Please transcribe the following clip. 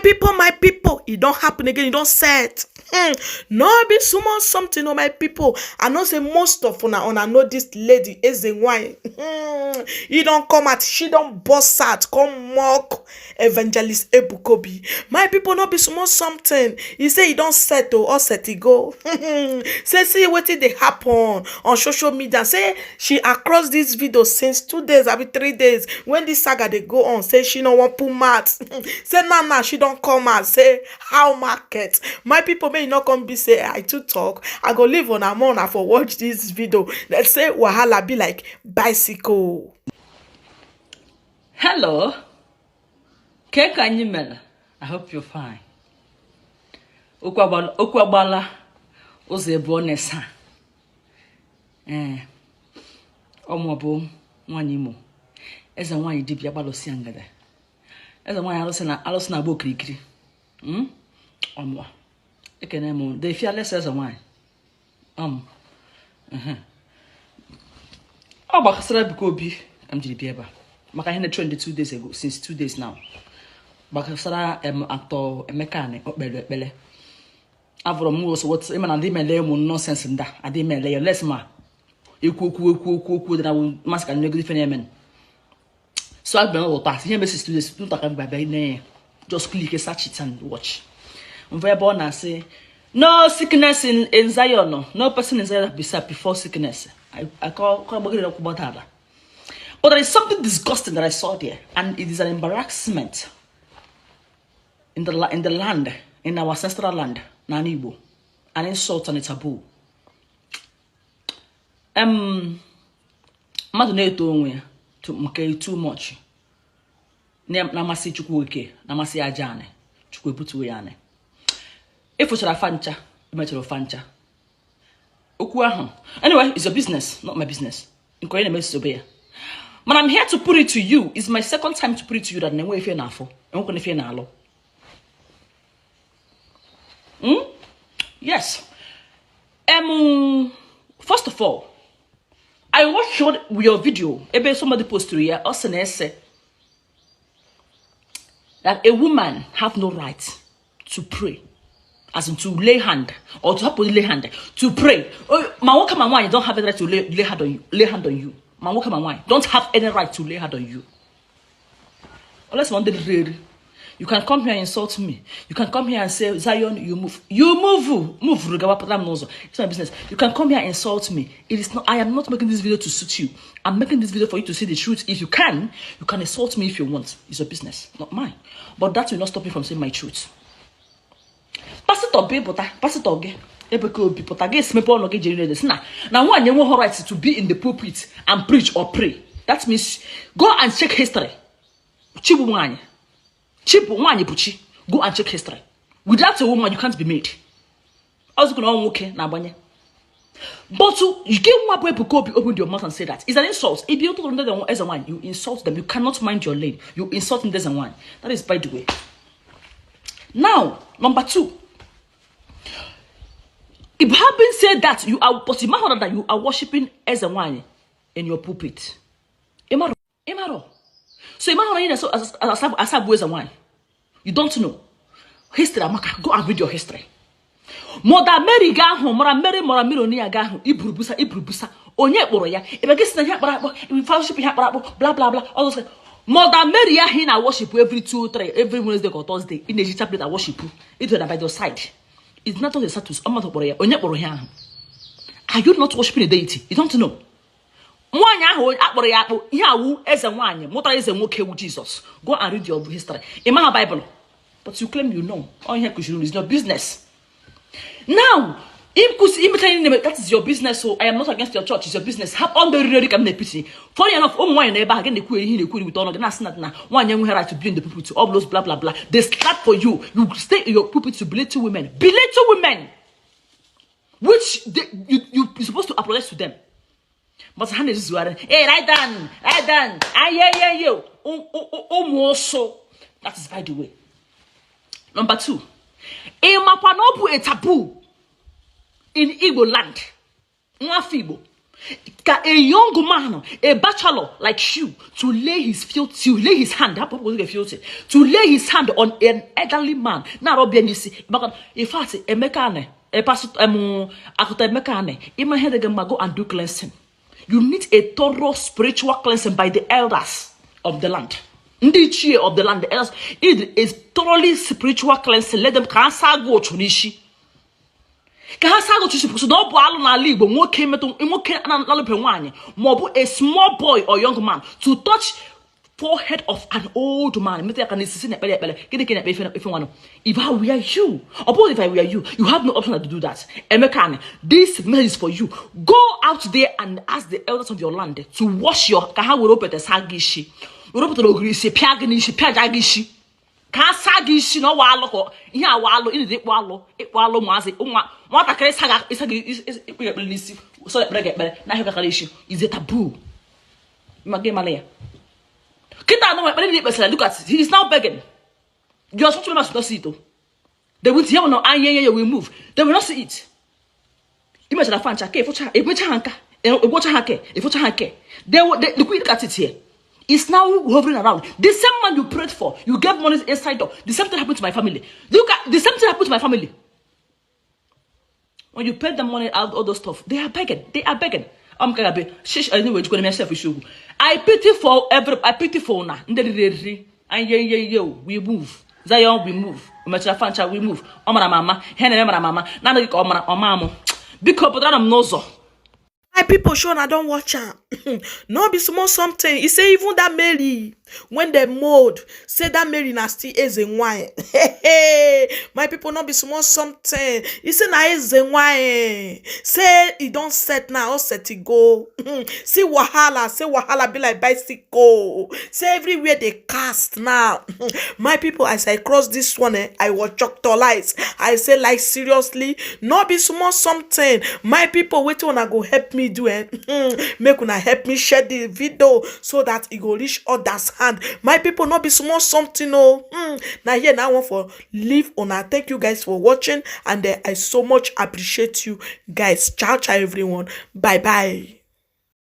People, my people, e don happen again, e don set. No be small something o, my people. I know say most of una know this lady Ezenwanyi. E don come out, she don burst out, come mock Evangelist Ebuka Obi. My people, no be small something. E say e don set o, all set e go. Say see wetin dey happen on social media. Say she across this video since 2 days abi 3 days when this saga dey go on. Say she no wan put mouth. Say now now she don come out, say how market. My people, make e no come be say I too talk. I go leave una more una for watch this video. Dem say wahala be like bicycle. Hello. Ke ka anyị mere? I hope you're fine. Okwu agbala ụzọ ebe ọ na-esa. Ee, ọmụ bụ nwaanyị Imo. Eze nwaanyị dibịa gbalụsịa ngada. Eze nwaanyị alụsị na alụsị na-agba okirikiri. Ọmụ. Ekene m the fearless eze nwaanyị. Ọ gbakasara Ebuka Obi ka m jiri bịa ebe a maka ihe na-trend 2 days ago, since 2 days now, gbakasara em actor Emeka Ani o kpere ekpere. Avụrụ m ụsọ wot ịma na ndị mele ụmụ nonsense ndị a adị mele ya les ma ekwu okwu ekwu okwu okwu dị na masị ka nyegide ife na-eme. So abịa n'ụlọ taa, ihe mesi 2 days nta ka m bịa ne ya, just click, search it and watch. Mve ebe ọ na-asị no sickness in Zion, no person in Zion beside before sickness. I call gbagide ọkwụ gbadara. But there is something disgusting that I saw there, and it is an embarrassment in the land, in our ancestral land, n'ala Igbo, an insult and a taboo. Mmadụ na-eto onwe ya nke too much na-amasị Chukwu oke na-amasị aja anị Chukwu ebutuo ya anị ịfụchara afa ncha emechara ofa ncha okwu ahụ. Anyway, it's your business, not my business. Nke onye na-emesobe ya, but I'm here to put it to you. It's my second time to put it to you that na-enwe ife na-afụ enwekwana ife na-alụ. Yes. First of all, I watched your video ebe somebody posted ya, ọ sị na ese that a woman have no right to pray, as in to lay hand or to help lay hand to pray. Oh, ma nwoke ma nwaanyị don't have any right to lay hand on you, lay hand on you. Ma nwoke ma nwaanyị don't have any right to lay hand on you unless one day rere. You can come here and insult me. You can come here and say, "Zion, you move, you move, move." Rugawa pụtara m n'ụzọ. It's my business. You can come here and insult me. It is not, I am not making this video to suit you. I'm making this video for you to see the truth. If you can, you can insult me if you want. It's your business, not mine. But that will not stop me from saying my truth. Pastor bi pụta, pastor gị Ebuka Obi pụta gị esi mepe ọnụ gị jiri na na na nwaanyị enweghị right to be in the pulpit and preach or pray. That means go and check history. Chi bụ nwaanyị, chi bụ nwaanyị bụ chi. Go and check history. Without a woman, you can't be made. Ọzụkwu na ọ nwoke na-agbanye. But you get nwa bụ Ebuka Obi open your mouth and say that it's an insult. If you talk to eze nwaanyị, you insult them. You cannot mind your lane, you insult ndị eze nwaanyị. That is by the way. Now, number two, if having said that, you are, but you that you are worshiping eze nwaanyị in your pulpit. Ịmarọ, ịmarọ. So ịmarọ na ị na-eso asabụ eze nwaanyị. You don't know history. Amaka, go and read your history. Mother Mary ga ahụ mara Mary mara Mary ya ga ahụ iburubusa iburubusa onye kpụrụ ya ebe gị si na ihe akpara akpọ fellowship ihe akpara akpọ bla bla bla. All those Mother Mary ahụ ị na worship every two three, every Wednesday or Thursday, ị na-eji chaplet na worship ido na by your side. It's not a status. Ọmmadụ kpọrọ ya onye kpọrọ ya ahụ. Are you not worshiping a deity you don't know? Nwaanyị ahụ akpọrọ ya akpụ ihe awụ eze nwaanyị mụtara eze nwoke wu Jesus. Go and read your history. Ị maha Bible, but you claim you know. All ihe kụziri is your business. Now, ịkwụsị imecha ihe na-eme, that is your business. So I am not against your church. It's your business. Hapụ ndị riri ka m na-epiti. Funny enough, ụmụ nwaanyị na ebe ahụ gị na-ekwu ihe na-ekwu wite ọnụ gị na-asị na nwaanyị enweghị right to be in the pulpit, all those blah blah blah. They start for you. You stay in your pulpit to belittle women, belittle women, which they, you supposed to apologize to them, but ha na-ezuzugharị. Hey, right down, right down, ayeyeye, ụmụ ụsụ. That is by the way. Number two, ị makwa na ọ bụ a taboo in Igbo land, nwafọ Igbo, Ka a young man, a bachelor like you, to lay his filth, to lay his hand, hapụ hapụ filthy, to lay his hand on an elderly man na-arọbịa n'isi. Maka in fact, Emeka Ani, pastor akụta Emeka Ani, ịma ihe dị gị mma, go and do cleansing. You need a thorough spiritual cleansing by the elders of the land, ndị ichie of the land, the elders. It is thoroughly spiritual cleansing. Let them ka ha saa gị ụchụ n'isi, ka ha saa gị ụchụ n'isi. Na ọ bụ alụ n'ala Igbo, nwoke metụ nwoke na-alụbe nwaanyị, ma ọ bụ a small boy or young man to touch forehead of an old man, metụ ya ka n'isi, si na-ekpere ekpere. Gịnị ka ị na-ekpe? Ife ife nwanụ. If I were you, ọ bụrụ if I were you, you have no option than to do that. Emeka Ani, this message is for you. Go out there and ask the elders of your land to wash your, ka ha were opete saa gị isi, were opete na ogiri isi pịa gị n'isi, pịaja gị isi, ka ha saa gị isi na ọwa alụ, ka ihe awa alụ. Ịnịdị ịkpụ alụ, ịkpụ alụ ụmụazị, ụmụ nwatakịrị ịsa gị, ịsa gị, ikpe ekpere n'isi, sọ ekpere gị ekpere n'ahịa kakara isi is a taboo. Ma gị mara ya kịta anụ ekpere niile ikpesara. Look at, he is now begging. Your church members will not see it o. They will hear no anya ya will move, they will not see it. Imechara fancha ka efocha emecha ha nka, egwocha ha ke efocha ha ke. They will they, look at it here. It's now hovering around the same man you prayed for, you gave money inside door. The same thing happened to my family. Look at, the same thing happened to my family. When you pay them money out, all those stuff, they are begging, they are begging. I'm gonna be shish. Anyway, jikwana myself issue. I pity for every, I pity for una ndị riri eriri. Anyị ye ye ye, we move. Zion, we move. Mechara fancha, we move. Ọ mara mama ihe na-eme, mara mama naanị gị ka ọ mara ọma mụ. Biko pụtara m n'ụzọ. My people, sure una don watch am. No be small something. E say even that Mary when dem mold, say that Mary na still Eze Nwanyị. My people, no be small something. E say na Eze Nwanyị. Say e don set now, all set e go. See wahala, say wahala be like bicycle. Say everywhere dey cast now. My people, as I cross this one, eh, I was choctolize. I say, like, seriously, no be small something. My people, wetin una go help me do, eh? Make una help me share the video so that e go reach others hand. My people, no be small something o. Na here now I want for leave una. Thank you guys for watching, and I so much appreciate you guys. Ciao ciao, everyone. Bye bye.